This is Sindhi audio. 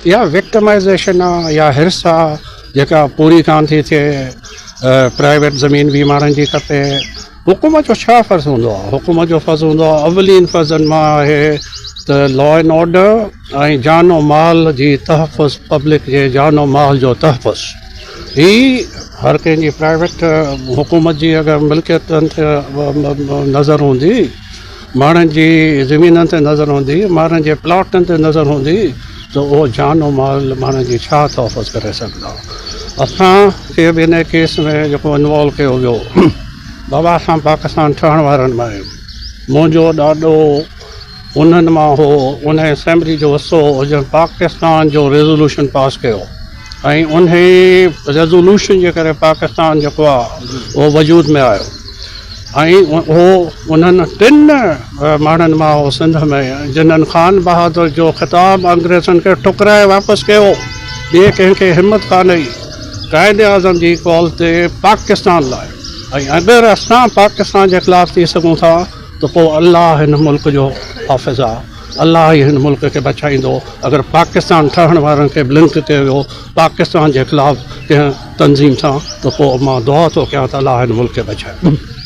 اها وڪٽمائيزيشن آ يا حرص آ جيڪا پوري ڪانه ٿي ٿئي. پرائيويٽ زمين به ماڻهن جي کپي. حڪومت جو ڇا فرض هوندو آ؟ حڪومت جو فرض هوندو آ اولين فرضن مان آهي ته لا اينڊ آرڊر ۽ جان و مال جي تحفظ، پبلڪ جي جان و مال جو تحفظ. هي هر ڪنهن جي پرائيويٽ حڪومت جي اگر ملڪيتن تي نظر هوندي، ماڻهن جي زمينن تي نظر هوندي، ماڻهن جي پلاٽن تي نظر هوندي ته اهو جان و مال ماڻهن جي ڇا تحفظ ڪري سگهندا. اسان کي به ان ڪيس ۾ جيڪو انوالو ڪيو ويو بابا اسان پاڪستان ٺهڻ وارن مان آهيون. منهنجو ڏاڏو انهن مان هو، ان اسيمبلي جو حصو هو جنهن پاڪستان جو ريزولوشن پاس ڪيو ۽ انهي ريزولوشن جي ڪري پاڪستان جيڪو آهي اهو وجود ۾ آيو. ۽ هو انهن ٽن ماڻهن مان هو سنڌ ۾ جنھن خان بهادر جو خطاب انگريزن کي ٺڪرائي واپس ڪيو. ٻئي ڪنهن کي همت ڪانه هئي. قائد اعظم جي ڪال تي پاڪستان لاء ۽ اگر اسان پاڪستان جي خلاف ٿي سگهون ٿا ته پوء الله هن ملڪ جو حافظ آ. الله ئي هن ملڪ کي بچائيندو. اگر پاڪستان ٺهڻ وارن کي به لنڪ ڪيو ويو پاڪستان جي خلاف ڪنهن تنظيم سان ته پوء مان دعا ٿو ڪيان ته الله هن ملڪ کي بچائي.